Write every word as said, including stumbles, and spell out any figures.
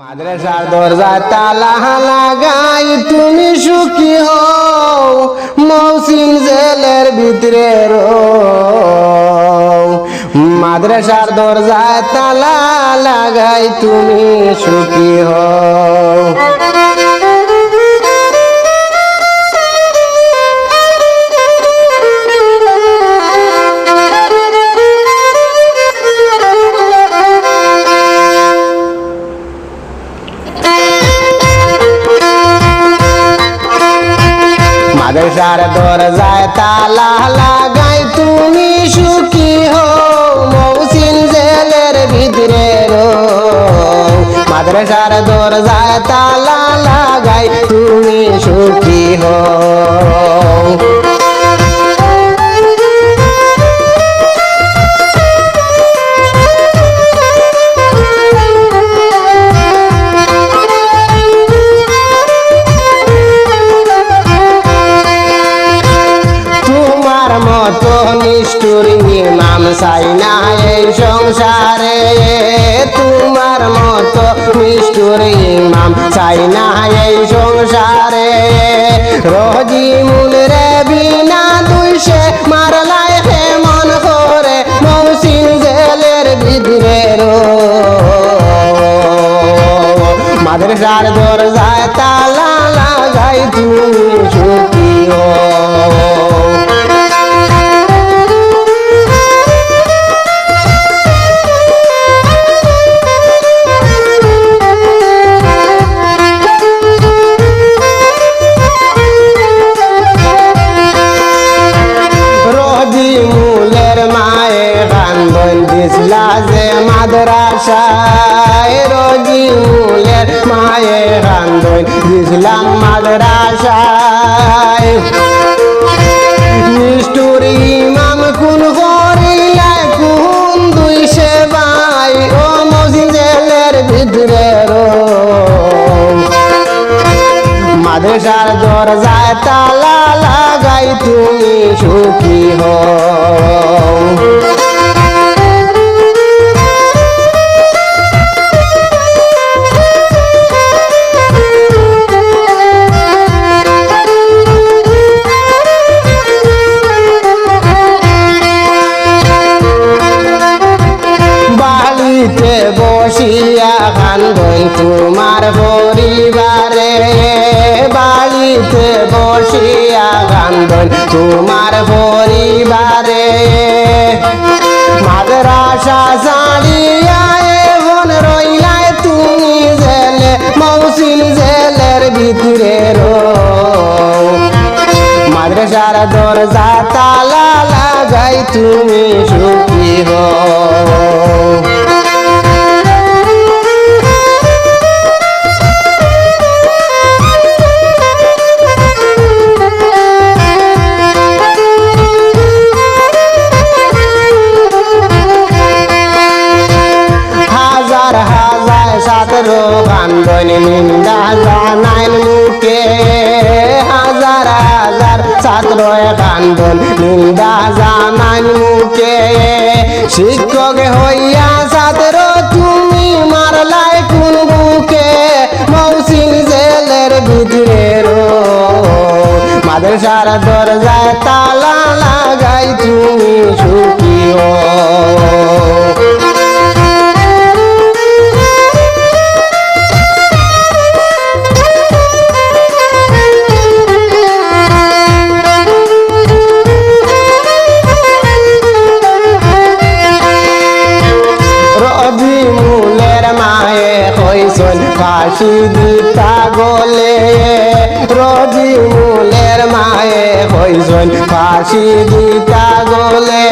মাদ্রাসার দরজায় তালা লাগাই তুমি সুখী হও, মহসিন জেলের ভিতরে রও। মাদ্রাসার দরজায় তালা লাগাই তুমি সুখী হও। মাদ্রাসার দরজায় তালা লাগাই তুমি সুখী হও, মহসিন জেলের ভিতরে রও। মাদ্রাসার দরজায় তালা লাগাই তুমি সুখী হও। তোমার মতো নিষ্ঠুর ইমাম চাই না এই সংসারে, তোমার মতো নিষ্ঠুর ইমাম চাই না এই সংসারে। রজিমুল রে বিনা দুষে মারলায় হে মন করে, মহসিন জেলের ভিতরে রও। মাদ্রাসার দরজায় তালা লাগাই তুমি সুখী হও। রজিমুলের মায়ে কান্দইন দিছলা যে মাদ্রাসায়, রজিমুলের মায়ে কান্দইন দিছলা মাদ্রাসায়। নিষ্ঠুর ইমাম খুন করিলায় কোন দুষে ভাই, ও মহসিন জেলের ভিতরে রও। মাদ্রাসার দরজায় তালা লাগাই তুমি সুখী হও। বাড়িতে বসিয়া কান্দইন তোমার পরিবারে, বাড়িতে বসিয়া কান্দইন তোমার পরিবারে। মাদ্রাসা ছাড়িয়া এখন রইলায় তুমি জেলে, মহসিন জেলের ভিতরে রও। মাদ্রাসার দরজা তালা লাগাই তুমি সুখী হও। হাজার হাজার ছাত্র কান্দইন নিন্দা জানাইন মুখে, হাজার হাজার ছাত্র কান্দইন নিন্দা জানাইন মুখে। শিক্ষক হইয়া ছাত্র তুমি মারলায় কোন বুকে, মহসিন জেলের ভিতরে রও। মাদ্রাসার দরজায় তালা লাগাই তুমি সুখী হও। রজিমুলের মায়ে কইছইন ফাঁসি দিতা গলে, রজিমুলের মায়ে কইছইন ফাঁসি দিতা গলে।